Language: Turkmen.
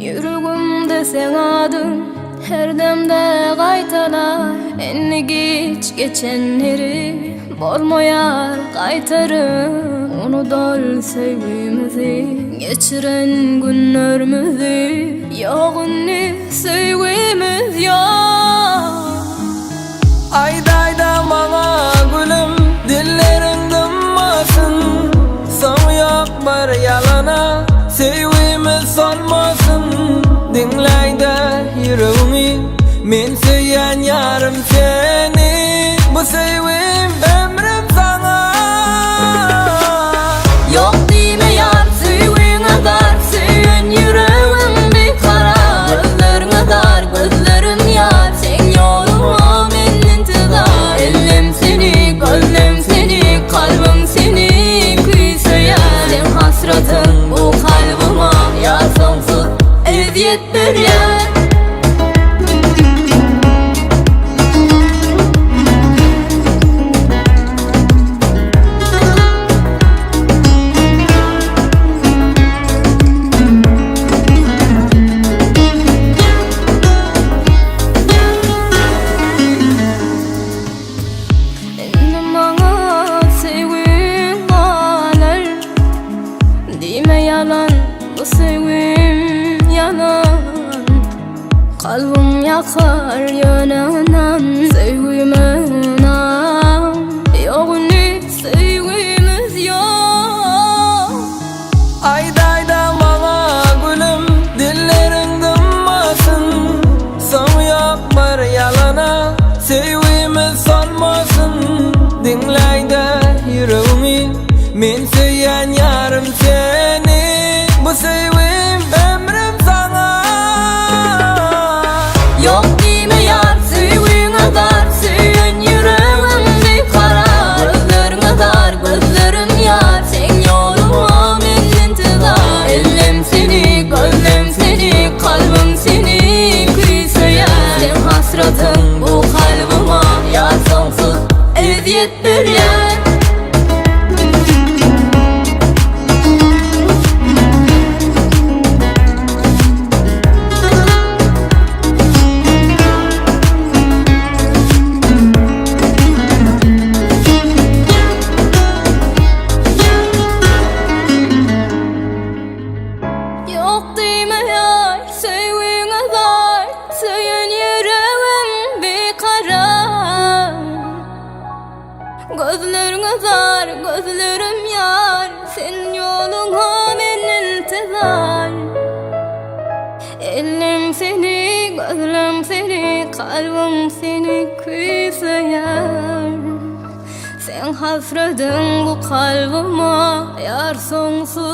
Ýüregimde seň adyň her demde gaýtalar Indi giç geçenleri bolmaýar gaýtaryp Unudal söýgimizi geçiren günlerimizi Ýok indi söýgimiz ýok. Aýdaýda maňa gülüm dilleriň dymmasyn Soňy ýok bir ýalana söýgimiz solmasyn Diňläýdä ýüregimi men söýýän ýarym seni Bu söýgim ömrüm saňa. Ýok diýme ýar söýgüňe zar Söýen ýüregim bikarar Gözleriňe zar gözlerim ýar Seň ýoluňa men intizar Ellem seni gözlem seni Kalbym seni küýseýär Seň hasratyň bu kalbyma Ýar soňsuz ezýet berýär. Indi maňa söýgüň galar Diýme ýalan bu söýgüm ýalan Kalbym ýakar ýöne ynan Söýgüme ynan Ýok indi söýgümiz ýok. Aýdaýda maňa gülüm dilleriň dymmasyn Soňy ýok bir ýalana söýgimiz solmasyn Diňläýdä ýüregimi men söýýän ýarym seni Bu söýgim ömrüm saňa. Ýok diýme ýar söýgüňe zar Söýen ýüregim bikarar Gözleriňe zar gözlerim ýar Seň ýoluňa men intizar Ellem seni gözlem seni Kalbym seni küýseýär Seň hasratyň bu kalbyma Ýar soňsuz ezýet berýär. Ýok diýme ýar, söýgüňe zar, Söýen ýüregim bikarar. Gözleriňe zar, gözlerim ýar, Sen ýoluňa men intizar. Ellerim seni, gözlerim seni, Kalbym seni küýseýär. Seň hasratyň bu kalbyma, Ýar soňsuz.